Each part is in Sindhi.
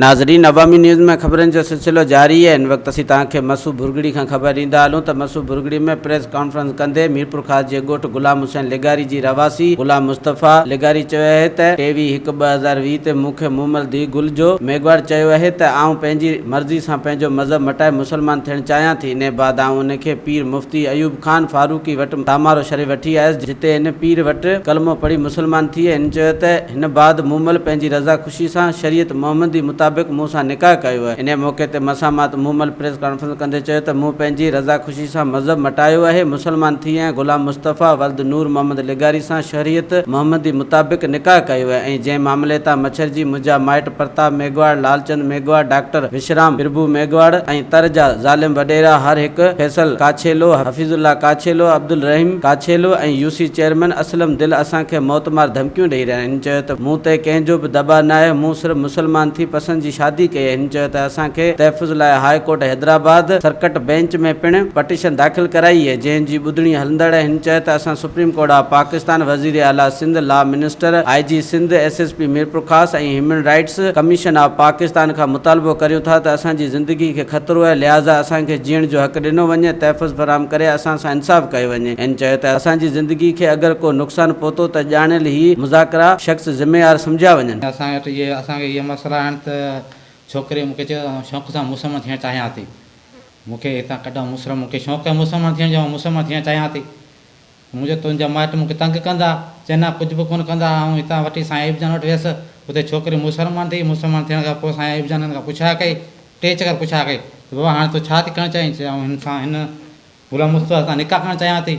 ناظرين عوامي نيوز ۾ خبرن جو سلسلو جاري آهي هن وقت اسين توهان کي مسو ڀرڳڙي کان خبر ڏيندا هلون ته مسو ڀرڳڙي ۾ پريس ڪانفرنس ڪندي ميرپورخاص جي ڳوٺ غلام حسين لغاري جي رهواسي غلام مصطفيٰ لغاري چيو اهي ته 23 هڪ 2020 تي مون کي مومل ڌيء گل جو ميگهواڙ چيو اهي ته آئون پنهنجي مرضي سان پنهنجو مذهب مٽائي مسلمان ٿيڻ چاهيان ٿي انهي بعد آئون ان کي پير مفتي ايوب خان فاروقي وٽ سامارو شريف وٺي آيس جتي هن پير وٽ ڪلمو پڙهي مسلمان ٿي هن چيو ته هن بعد مومل پنهنجي رضا خوشي سان شريعت محمدي مطابق مون سان نڪاح ڪيو آهي. انهيء موقعي تي مسامات مومل پريس ڪانفرنس ڪندي چيو ته مون پنهنجي رضا خوشي سان مذهب مٽايو آهي، مسلمان ٿي ۽ غلام مصطفيٰ ولد نور محمد لغاري سان شريعت محمدي مطابق نڪاح ڪيو آهي ۽ جنهن معاملي تان مڇرجي منهنجا مائٽ پرتاب ميگهواڙ، لالچند ميگهواڙ، ڊاڪٽر وشرام پرڀو ميگهواڙ ۽ تر جا ظالم وڏيرا هر هڪ فيصل ڪاڇيلو، حفيظ الله ڪاڇيلو، عبدالرحيم ڪاڇيلو ۽ يوسي چيئرمين اسلم دل اسان کي موتمار ڌمڪيون ڏئي رهيا آهن. هن چيو ته مون تي ڪنهن جو به دٻاء ناهي، مون صرف مسلمان ٿي پسند جي شادي ڪئي آهي. هن چيو ته اسان کي تحفظ لاء high court Hyderabad circuit bench ۾ پڻ پٽيشن داخل ڪرائي آهي، جنهن جي ٻڌڻي هلندڙ آهي. هن چيو ته اسان سپريم ڪورٽ آف پاڪستان، وزير اعليٰ Sindh, law minister, I G Sindh, S S P Mirpurkhas ۽ human rights commission of Pakistan کان مطالبو ڪريون ٿا ته اسان جي زندگي کي خطرو آهي، لهٰذا اسان کي جيئڻ جو حق ڏنو وڃي، تحفظ فراهم ڪري اسان سان انصاف ڪيو وڃي. هن چيو ته اسان جي زندگي کي اگر ڪو نقصان پهتو ته ڄاڻيل هي مذاڪرا شخص ذميوار سمجهيا وڃن. اسان وٽ اهي اسان کي اهي مسئلا آهن ته ڇوڪري مون کي چيو ته آئون شوق سان مسلمان ٿيڻ چاهيان ٿي مون کي هتان ڪڍ آئون مسلم مون کي شوق آهي مسلمان ٿيڻ جو آئون مسلمان ٿيڻ چاهيان ٿي مون چيو تنهنجا مائٽ مون کي تنگ ڪندا چين نه ڪجهه به ڪونه ڪندا آئون هتان وٺي سائين ايوب جان وٽ ويس اتي ڇوڪري مسلمان ٿي مسلمان ٿيڻ کان پوء سائين ايوب جان هن کان پڇا ڪئي ٽي چڪر پڇا ڪئي ته بابا هاڻي تون ڇا ٿي ڪرڻ چاهين چي آئون هن سان هن غلام مصطفيٰ سان نڪاح ڪرڻ چاهيان ٿي.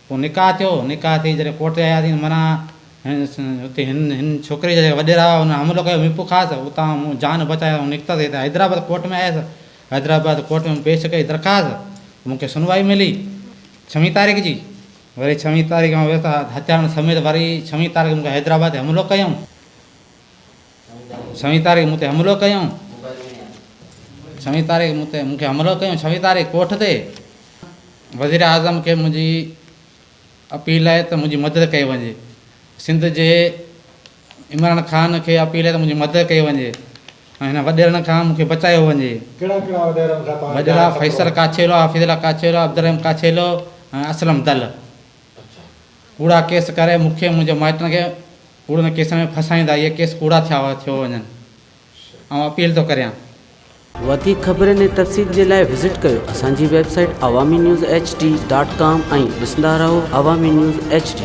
پوء نڪاح ٿيو. نڪاح ٿي جڏهن ڪورٽ تي آياسين معنيٰ اتي هن هن ڇوڪري جا جيڪا وڏيرا هئا انهن حملو ڪيو ميرپورخاص اتان مون جان بچائي آئون نڪتس هتي حيدرآباد ڪورٽ ۾ آيس. حيدرآباد ڪورٽ ۾ مون پيش ڪئي درخواست مون کي سنوائي ملي ڇويهين تاريخ جي. وري ڇويهين تاريخ آئون ويس هٿيارن سميت وري ڇويهين تاريخ مون کي حيدرآباد تي حملو ڪيائون. ڇويهين تاريخ مون تي حملو ڪيائون. ڇويهين تاريخ مون تي مون کي حملو ڪيائون ڇويهين تاريخ ڪوٺ تي وزيراعظم کي منهنجي اپيل آهي ته منهنجي مدد ڪئي وڃي سنڌ جي عمران خان کي اپيل آهي ته منهنجي مدد ڪئي وڃي ۽ هن وڏيرن کان مون کي بچايو وڃي. ڪهڙا ڪهڙا وڏيرن کان توهان کي وڏيرا فيصل ڪاڇيلو، حفيظ الله ڪاڇيلو، عبدالرحيم ڪاڇيلو ۽ اسلم دل. ڪوڙا ڪيس ڪري مون کي ۽ منهنجي مائٽن کي ڪوڙن ڪيسن ۾ ڦاسائيندا اهي ڪيس ڪوڙا ٿيا ٿيو وڃن آئون اپيل ٿو ڪريان. وڌيڪ خبرن ۽ تفصيل جي لاء وزٽ ڪيو اسان جي website Awami news H D dot com ۽ ڏسندا رهو عوامي نيوز ايڇ ڊي.